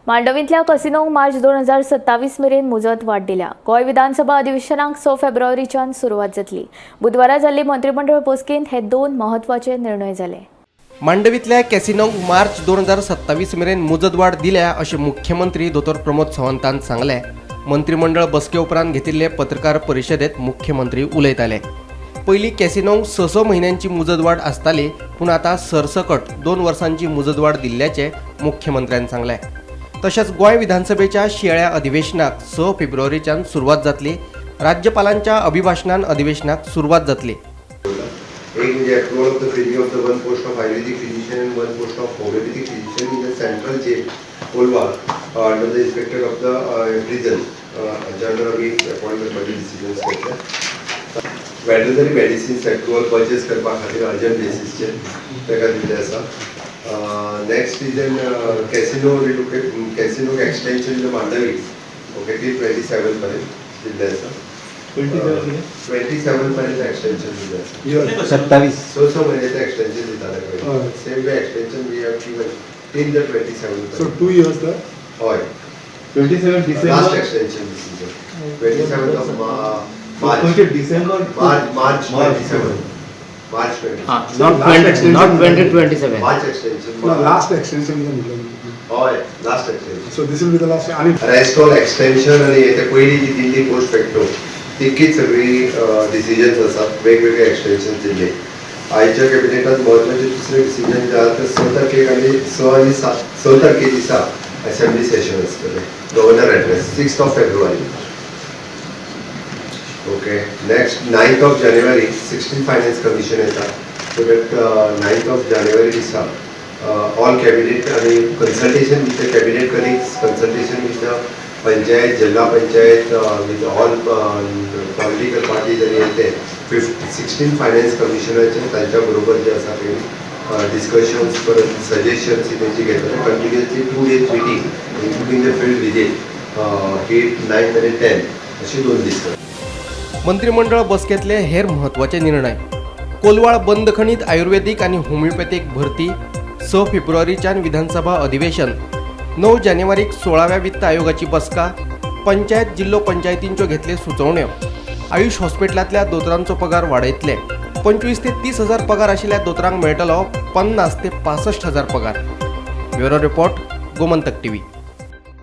मांडवींतल्या कसिनोंक मार्च 2027 मेरेन मुजत वाड दिल्या. गोंय विधानसभा अधिवेशनाक 6 फेब्रुवारीच्यान सुरवात जातली. बुधवारा जाल्ली मंत्रिमंडळ बसकेंत हे दोन म्हत्वाचे निर्णय जाले. मांडवींतल्या कॅसिनोंक मार्च 2027 मेरेन मुजतवाड दिल्या अशें मुख्यमंत्री दोतोर प्रमोद सावंतान सांगलें. मंत्रिमंडळ बसके उपरांत घेतिल्ले पत्रकार परिशदेंत मुख्यमंत्री उलयताले. पयलीं कॅसिनोंक स स म्हयन्यांची मुजतवाड आसताली, पूण आतां सरसकट 2 वर्सांची मुजतवाड दिल्ल्याचें मुख्यमंत्र्यान सांगलें. तशेंच गोंय विधानसभेच्या शिंयाळ्या अधिवेशनाक 6 फेब्रुवारीच्यान सुरवात जातली. राज्यपालांच्या अभिभाशणान अधिवेशनाक सुरवात जातली. एक म्हणजे approval of the filling of the one post of Ayurvedic physician and one post of homeopathic physician in the Central Jail, Colva, under the Inspector of the Prison. हाच्या अंडर आमी अपॉइंट करपाचे डिसिजन्स घेतले. Veterinary medicines approval purchase करपा खातीर urgent बेसीसचेर ताका दिल्लें आसा. Next is an casino relocate, casino extension in Mandovi, okay, ती 27 पर्यंत दिल्लें आसा. 27 पर्यंत एक्सटेन्शन दिल्लें आसा. 27. स स म्हयन्याचें एक्सटेन्शन दिताले पळय, Same way extension we have given till the 27. So 2 years the हय. 27 last December. Extension decision 27 of March. खंयचे डिसेंबर? March 27, March 20. Not Last 20, extension. Not 2027. March extension. No, last extension म्हटलं. हय, last extension. So this will be the last आणि rest all extension आनी ते पयलीं जी दिल्ली post facto तितकीच सगळी डिसिजन्स आसात. वेगवेगळे एक्सटेन्शन दिल्ले. आयच्या कॅबिनेटात म्हत्वाचे दुसरे डिसिजन जे आहा ते 6 तारखेक आनी 6 आनी 7, 6 तारखे दिसा असेंब्ली सेशन आसतलें, Governor address, 6 of February, okay. Next, 9th of January 16 Finance Commission येता, so that 9th of January दिसा ऑल कॅबिनेट आणि consultation with the cabinet colleagues, consultation with the panchayat, जिल्हा panchayat, with all political parties आनी ते 16 finance कमिशनाचे तांच्या बरोबर जे आसा ते डिस्कशन्स, परत सजेशन्स ही तेंची घेतले. Continuously 2 days meeting, including the field visit, 8, 9 आनी 10 अशी 2 दीस. मंत्रिमंडळ बसकेंतले हेर म्हत्वाचे निर्णय: कोलवाळ बंदखणीत आयुर्वेदीक आनी होमिओपॅथीक भरती, 6 फेब्रुवारीच्यान विधानसभा अधिवेशन, 9 जानेवारीक 16व्या वित्त आयोगाची बसका, पंचायत जिल्लो पंचायतींच्यो घेतले सुचोवण्यो, आयुष हॉस्पिटलांतल्या दोतोरांचो पगार वाडयतले, 25 ते 30 हजार पगार आशिल्ल्या दोतोरांक मेळटलो 50 ते 65 हजार पगार. Bureau report, Gomantak TV.